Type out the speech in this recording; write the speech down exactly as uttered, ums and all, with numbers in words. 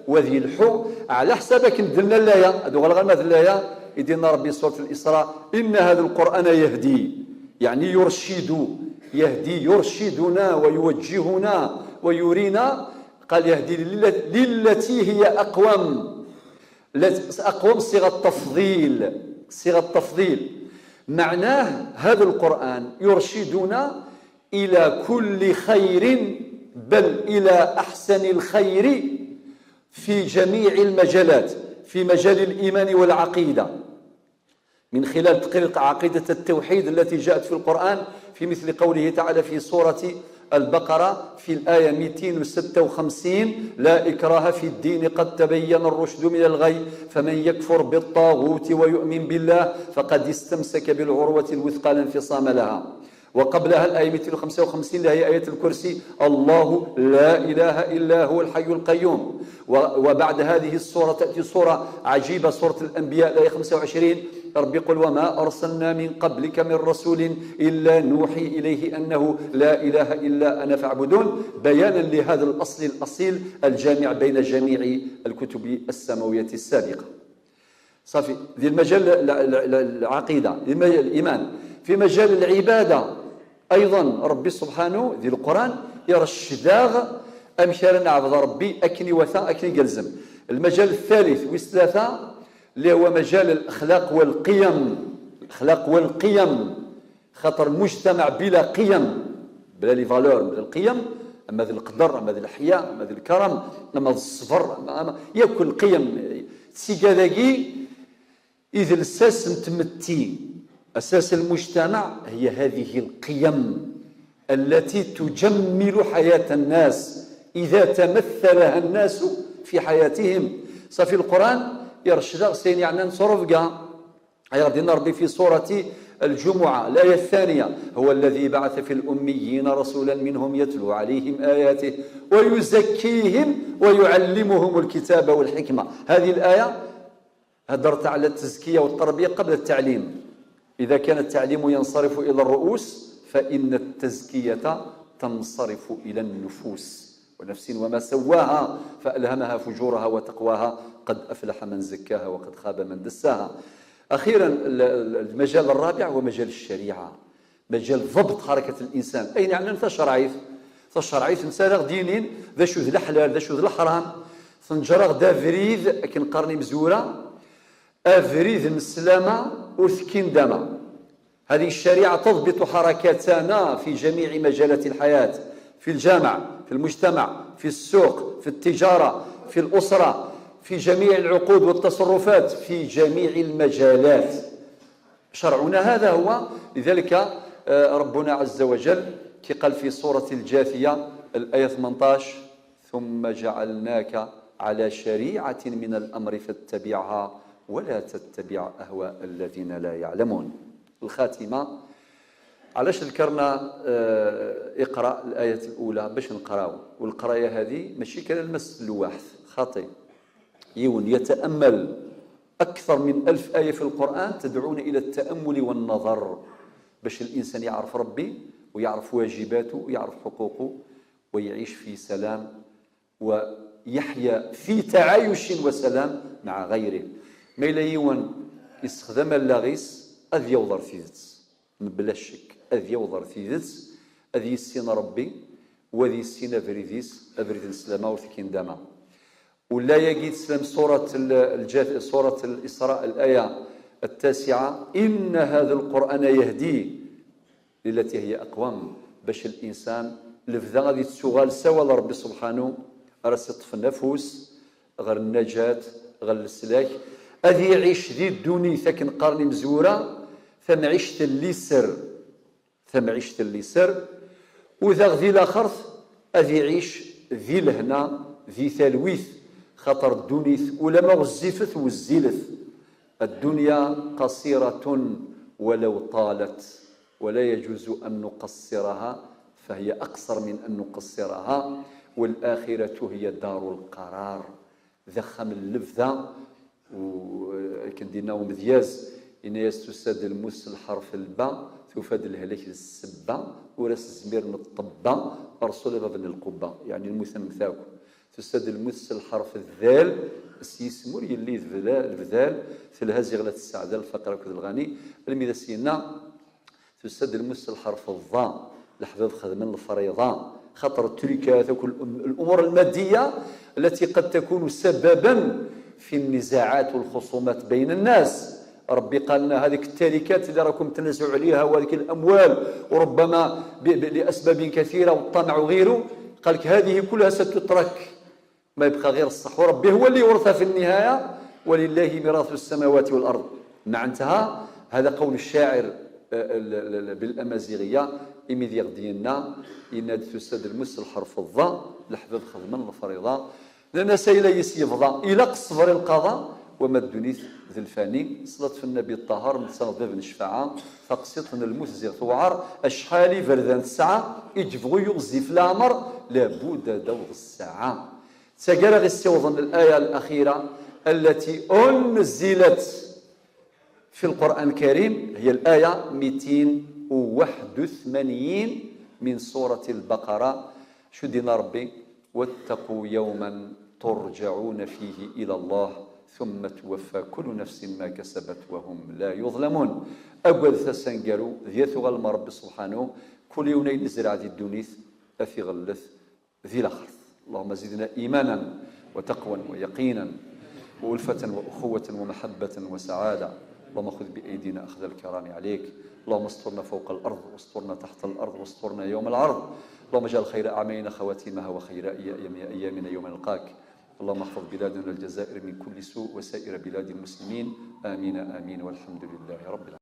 وهذه الحو على حساب كندلنا الآية. هذا هو الغرض الآية يدينا ربي سورة الإسراء: إن هذا القرآن يهدي، يعني يرشد، يهدي، يرشدنا ويوجهنا ويرينا. قال: يهدي لل- للتي هي أقوم. لت- أقوم صيغة تفضيل، صيغة تفضيل. معناه هذا القرآن يرشدنا إلى كل خير، بل إلى أحسن الخير في جميع المجالات، في مجال الإيمان والعقيدة، من خلال تقرير عقيدة التوحيد التي جاءت في القرآن، في مثل قوله تعالى في سورة البقرة في الآية مئتين وستة وخمسين: لا إكراه في الدين قد تبين الرشد من الغي، فمن يكفر بالطاغوت ويؤمن بالله فقد استمسك بالعروة الوثقى لا انفصام لها. وقبلها الآية مئتين وخمسة وخمسين اللي هي آية الكرسي: الله لا إله إلا هو الحي القيوم. و- وبعد هذه السورة تأتي سورة عجيبة، سورة الأنبياء، الآية خمسة وعشرين، ربي يقول: وما أرسلنا من قبلك من رسول إلا نوحي إليه أنه لا إله إلا أنا فاعبدون، بيانا لهذا الأصل الأصيل الجامع بين جميع الكتب السماوية السابقة. صافي، ذي المجال ال- ال- ال- العقيدة، ذي المجال الإيمان، في مجال العبادة أيضا ربي سبحانه ذي القرآن يرشداغ أمشار نعبد ربي أكني وثا أكني قلزم. المجال الثالث والثلاثة اللي هو مجال الأخلاق والقيم، الأخلاق والقيم، خاطر المجتمع بلا قيم، بلا لي فالور، بلا القيم، أما ذي القدر، أما ذي الحياء، أما ذي الكرم، أما ذي الصبر، أما, أما ياكل القيم. سيكا ذاكي إذ الساس نتمتي، أساس المجتمع هي هذه القيم التي تجمل حياة الناس إذا تمثلها الناس في حياتهم. صافي القرآن يرشد سين يعني نصرف كاع. يغدينا ربي في سورة الجمعة الآية الثانية: هو الذي بعث في الأميين رسولا منهم يتلو عليهم آياته ويزكيهم ويعلمهم الكتاب والحكمة. هذه الآية هدرت على التزكية والتربية قبل التعليم. إذا كان التعليم ينصرف إلى الرؤوس فإن التزكية تنصرف إلى النفوس. ونفس وما سواها فألهمها فجورها وتقواها قد أفلح من زكاها وقد خاب من دساها. أخيرا، ال- ال- المجال الرابع هو مجال الشريعة، مجال ضبط حركة الإنسان. أين يعني ثشرعيث؟ ثشرعيث نسالغ دينين، ذا شو ذ الحلال، ذا شو ذ الحرام، تنجرغ دا فريد، أكن قرني مزورة، أفريد مسلمة وثكين دما. هذه الشريعة تضبط حركاتنا في جميع مجالات الحياة، في الجامع، في المجتمع، في السوق، في التجارة، في الأسرة، في جميع العقود والتصرفات، في جميع المجالات. شرعنا هذا هو. لذلك، آه، ربنا عز وجل كي قال في سورة الجاثية الآية ثمنطاش: ثم جعلناك على شريعة من الأمر فاتبعها ولا تتبع أهواء الذين لا يعلمون. الخاتمة. علاش ذكرنا، آه، اقرأ الآية الأولى باش نقراو؟ والقراية هذه ماشي كان المس الواحد، خاطي. يون يتأمل أكثر من ألف آية في القرآن تدعونا إلى التأمل والنظر، باش الإنسان يعرف ربي ويعرف واجباته ويعرف حقوقه، ويعيش في سلام ويحيا في تعايش وسلام مع غيره. ما إلا يون يستخدم اللاغيس أذ يوضر في ذاتس، بلا شك أذ يوضر في ذاتس، أذ يسين ربي وأذ يسين أفريديس، أفريد السلامة وثكين داما. ولا يجي تسلم سورة ال- الجاث-، سورة الإسراء الآية التاسعة: إن هذا القرآن يهدي للتي هي أقوم، باش الإنسان لبدا غادي تسوغال سوال ربي سبحانه، راه سيطف النفوس غير النجاة، غير السلاك، أذ يعيش ذي الدنيا ثاكن قرني مزورة، ثم عيشت اللي سر، ثم عيشت اللي سر، وذا غذي لاخرت أذ يعيش ذي الهنا، ذي ثلويث، خاطر الدنيا ولا ما غزفت وزيلت. الدنيا قصيرة ولو طالت، ولا يجوز أن نقصرها، فهي أقصر من أن نقصرها، والآخرة هي دار القرار، ذخم اللبثة. وكندينا ومذياز، إناس تسد المس الحرف الباء، تفاد الهلك السبة، وراس الزمير من الطبة، رسول باب القبة، يعني المثنى مثاكم. Tusa-d lmut s lḥerf d dal, s yisem ur yelli d bla-, lebdal, telha ziɣ la tesseɛda lfaqir akked lɣani, almi d as-yenna, tusa-d lmut s lḥerf d ḍa, leḥbab xedmen lfariḍa, xaṭer التركات أو الأمور المادية التي قد تكون سببا في النزاعات والخصومات بين الناس. ربي قال لنا هذيك التركات اللي راكم تنازعوا عليها وهذيك الأموال، وربما ب-، ب-، لأسباب كثيرة والطمع وغيره، قال لك هذه كلها ستترك، ما يبقى غير الصح، وربي هو اللي يورثها في النهاية، ولله ميراث السماوات والأرض. معناتها هذا قول الشاعر، آه، ال-، ال-، ال-، بالأمازيغية، إميديغ دينا، يناد تسد المس الحرف الضا، الحباب خدمن الفريضة، لأن سيلا يسيفضا، إلى الصبر القضاء، وما الدنيا ذي الفاني، صلاة في النبي الطاهر، نتصرف باب الشفاعة، فقصيت من الموت زيغ توعر، أشحالي بردان الساعة، يجبغو يغزي في العمر، لابد دور الساعة. تاقرا غير السيوضن الآية الأخيرة التي أنزلت في القرآن الكريم، هي الآية ميتين وواحد وثمانين من سورة البقرة. شو دينا ربي؟ "واتقوا يوما ترجعون فيه إلى الله ثم توفى كل نفس ما كسبت وهم لا يظلمون". أقوى ثسنقرو ذي ثغل ربي سبحانه، كل يوم يزرع ذي الدنيث أثي غلث ذي الآخرة. اللهم زدنا إيمانا وتقوى ويقينا وألفة وأخوة ومحبة وسعادة. اللهم خذ بأيدينا أخذ الكرام عليك. اللهم استرنا فوق الأرض واسترنا تحت الأرض واسترنا يوم العرض. اللهم اجعل خير أعمالنا خواتيمها وخير أيام-، أيامنا يوم نلقاك. اللهم احفظ بلادنا الجزائر من كل سوء وسائر بلاد المسلمين. آمين، آمين، والحمد لله رب العالمين.